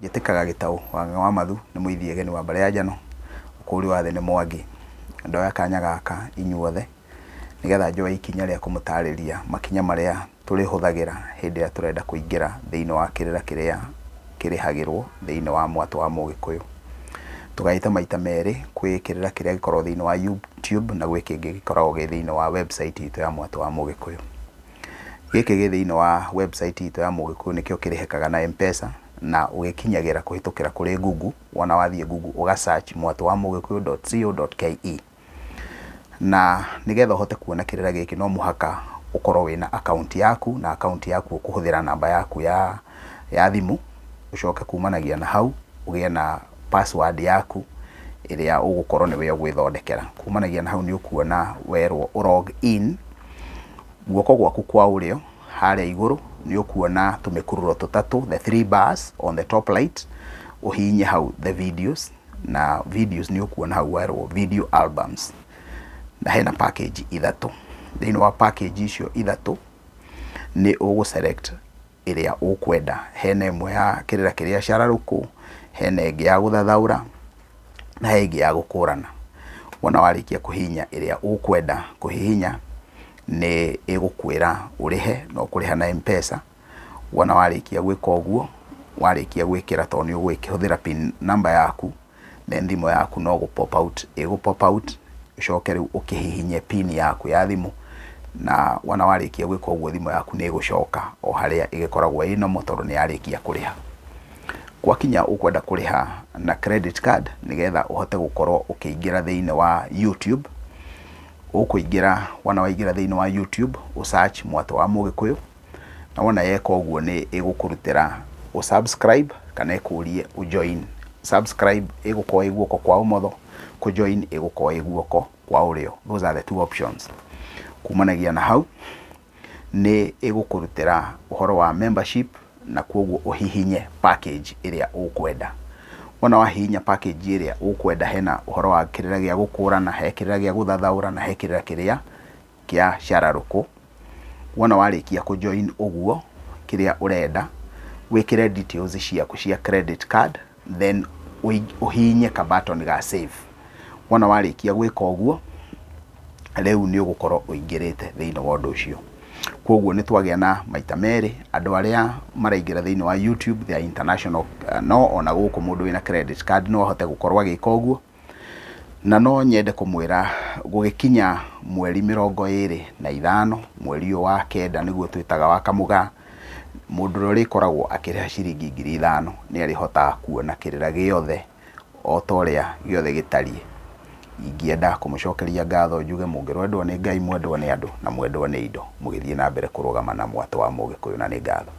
Njĩtĩkaga Gĩtaũ wa wa Mathu nĩ mũithiegeni wa mbarĩ ya Njano, ũkũũri wa thĩ nĩ Mwangi. Ndoya kanya gaka inyuothe nĩgetha njoe ikinya rĩa kũmũtarĩria makinya marĩa tũrĩhũthagĩra hĩndĩ ĩrĩa tũrenda kũingĩra thĩinĩ wa kĩrĩra kĩrĩa kĩrĩhagĩrwo thĩinĩ wa mwatũ wa Mũgĩkũyũ. Tũgaĩte maita merĩ, kwĩ kĩrĩra kĩrĩa gĩkoragwo thĩinĩ wa YouTube na gwĩ kĩngĩ gĩkoragwo gĩ thĩinĩ wa website itũ ya mwatũ wa Mũgĩkũyũ. Gĩkĩ gĩ thĩinĩ wa website itũ ya Mũgĩkũyũ nĩkĩo kĩrĩhĩkaga na M-Pesa na ũgĩkinyagĩra kũhĩtũkĩra kũrĩ Google. Wona wathiĩ Google ũga search mwatũ wa mũgĩkũyũ.co.ke, na nĩgetha ũhote kuona kĩrĩra gĩkĩ no mũhaka ũkorwo wĩna account yaku, na account yaku ũkũhũthĩra namba yaku ya thimũ. Ũcoke kumanagia na hau ũgĩe na password yaku ĩrĩa ũgũkorwo nĩwe ũgwĩthondekera. Kumanagia na hau nĩ ũkuona werwo ũ log in. Guoko gwaku kwa ũrĩo harĩa igũrũ nĩ ũkuona tũmĩkururo tũtatũ, the three bars on the top right. Ũhihinye hau the videos, na videos nĩ ũkuona hau werwo video albums, na hena package ithatũ. Thĩinĩ wa package icio ithatũ nĩ ũgũ select ĩrĩa ũkwenda. Hena ĩmwe ya kĩrĩra kĩrĩa cararũkũ, hena ĩngĩ ya gũthathaũra, na he ĩngĩ ya gũkũrana. Wona warĩkia kũhihinya ĩrĩa ũkwenda kũhihinya, nĩ ĩgũkwĩra ũrĩhe na ũkũrĩha na M-Pesa. Wona warĩkia gwĩka ũguo, warĩkia gwĩkĩra, tondũ nĩ ũgũkĩhũthĩra PIN number yaku, then thimũ yaku no gũ pop out ĩgũ pop out. Ũcoke rĩu ũkĩhihinye PIN yaku ya thimũ, na wona warĩkia gwĩka ũguo thimũ yaku nĩ ĩgũcoka o harĩa ĩgĩkoragwo ĩ normal, tondũ nĩ yarĩkia kũrĩha. Gwakinya ũkwenda kũrĩha na credit card nĩgetha ũhote gũkorwo ũkĩingĩra thĩinĩ wa YouTube, ũkũingĩra. Wona waingĩra thĩinĩ wa YouTube, ũ search mwatũ wa Mũgĩkũyũ, na wona yeka ũguo nĩ ĩgũkũrutĩra ũ subscribe kana ĩkũrie ũ join. Subscribe ĩgũkorwo ĩ guoko kwa ũmotho, kũ join ĩgũkorwo ĩ guoko kwa ũrĩo. Those are the two options. Kumanagia na hau nĩ ĩgũkũrutĩra ũhoro wa membership, na koguo ũhihinye package ĩrĩa ũkwenda. Wona wahihinya package ĩrĩa ũkwenda, hena ũhoro wa kĩrĩra gĩa gũkũrana, he kĩrĩra gĩa gũthathaũra, na he kĩrĩra kĩrĩa kĩa cararũkũ. Wona warĩkia kũ join ũguo kĩrĩa ũrenda, wĩkĩre details ciaku cia credit card, then ũhihinye ka button ga save. Wona warĩkia gwĩka ũguo, rĩu nĩ ũgũkorwo ũingĩrĩte thĩinĩ wa ũndũ ũcio. Koguo nĩ twagĩa na maita merĩ. Andũ arĩa maraingĩra thĩinĩ wa YouTube, they are international, no ona gũkũ mũndũ wĩna credit card no ahote gũkorwo agĩka ũguo. Na no nyende kũmwĩra gũgĩkinya mweri 25 mweri ũyũ wa kenda, nĩguo twĩtaga wa Kamũgaa, mũndũ ũrĩa ũrĩkoragwo akĩrĩha ciringi 5,000 nĩ arĩhotaga kuona kĩrĩra gĩothe o ta ũrĩa gĩothe gĩtariĩ. Ingĩenda kũmũcokeria ngatho, njuge mũngĩrwendwo nĩ Ngai, mwendwo nĩ andũ na mwendwo nĩ indo, mũgĩthiĩ na mbere kũrũgama na mwatũ wa Mũgĩkũyũ, na nĩ ngatho.